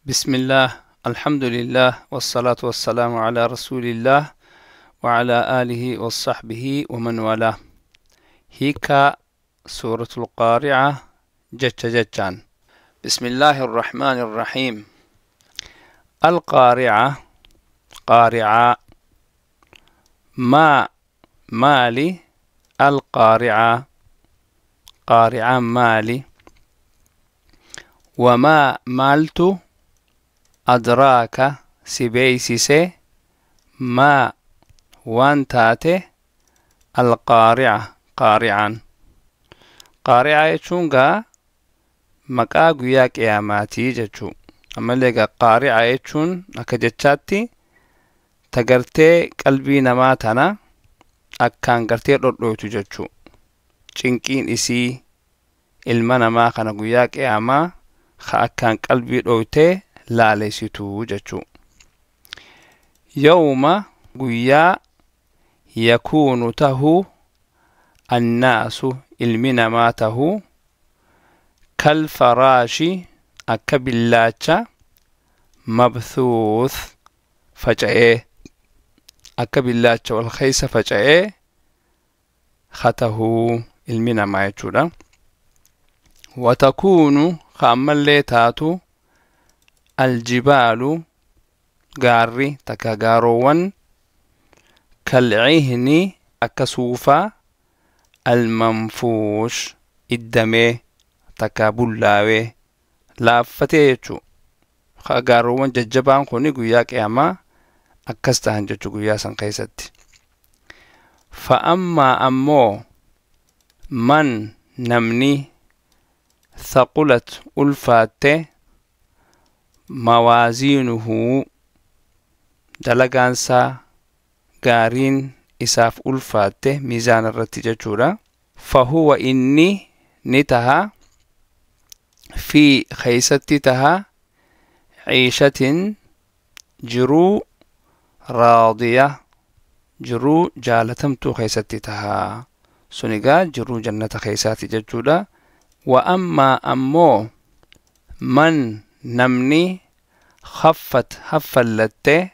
بسم الله، الحمد لله، والصلاة والسلام على رسول الله وعلى آله وصحبه ومن والاه. هيكا سورة القارعة جتش جتشان. بسم الله الرحمن الرحيم. القارعة، قارعة، ما مالي، القارعة قارعة مالي، وما مالت أدراك سبيسيسي، ما وانتاتي، القارعة قارعا. قارعة jechuun gaa maqaa guyyaa qiyaamaatii jechuu. Ammallee gaa qaari'a jechuun akka jechaatti tagartee qalbii namaa tana akkaan gartee dhodhooytu jechuu. Cinqiin isii ilma namaa kana guyyaa qiyaamaa ka akkaan qalbii dhoytee laalessitu jechuu. Yawma guyyaa yakuunu tahuu annaasu ilmi namaa tahuu kalfaraashi akka billaacha mabthuuth faca'ee, akka billaacha wal keessa faca'ee hatahuu ilmi namaa jechuudha. Watakuunu ka ammallee taatu aljibaalu gaarri takka gaaroowwan kalcihni akka suufaa almanfuush iddamee takka bullaawee laaffatee jechuu. Gaaroowwan jajjabaan kuni guyyaa qiyaamaa akkas tahan jechuu guyyaa san keessatti. Fa'ammaa ammoo man namni thaqulat ulfaatte mawaaziinuhu dalagaansaa gaariin isaaf ulfaatte miizaana irratti jechuudha. Fahuwa inni ni taha fi keeysatti taha ciishatin jiruu raadiya jiruu jaalatamtuu keeysatti taha. Sun egaa jiruu jannata keeysaati jechuudha. Wa ammaa ammoo man namni khaffat haffallatte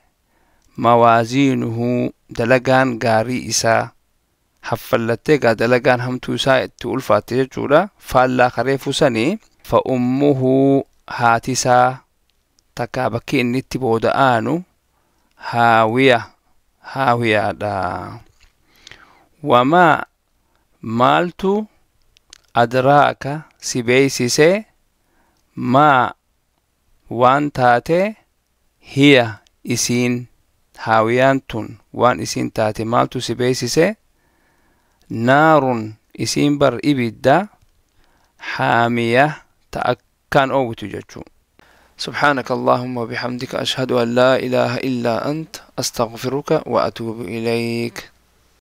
mawaaziinuhu dalagaan gaarii isaa haffallattee gaa dalagaan hamtuu isaa itti ulfaatte jechuudha. Faallaa kareefuu sanii fa ummuhu haati isaa takkaa bakki inni itti booda aanu haawiya haawiyaadha. Wamaa maaltu adraaka si beeysise maa waan taate hiya isiin haawiyaan tun waan isiin taate maaltu si beeysise naarun isiin bar ibidda haamiya ta akkaan oowwitu jechuu. سبحانك اللهم وبحمدك أشهد أن لا إله إلا أنت أستغفرك وأتوب إليك.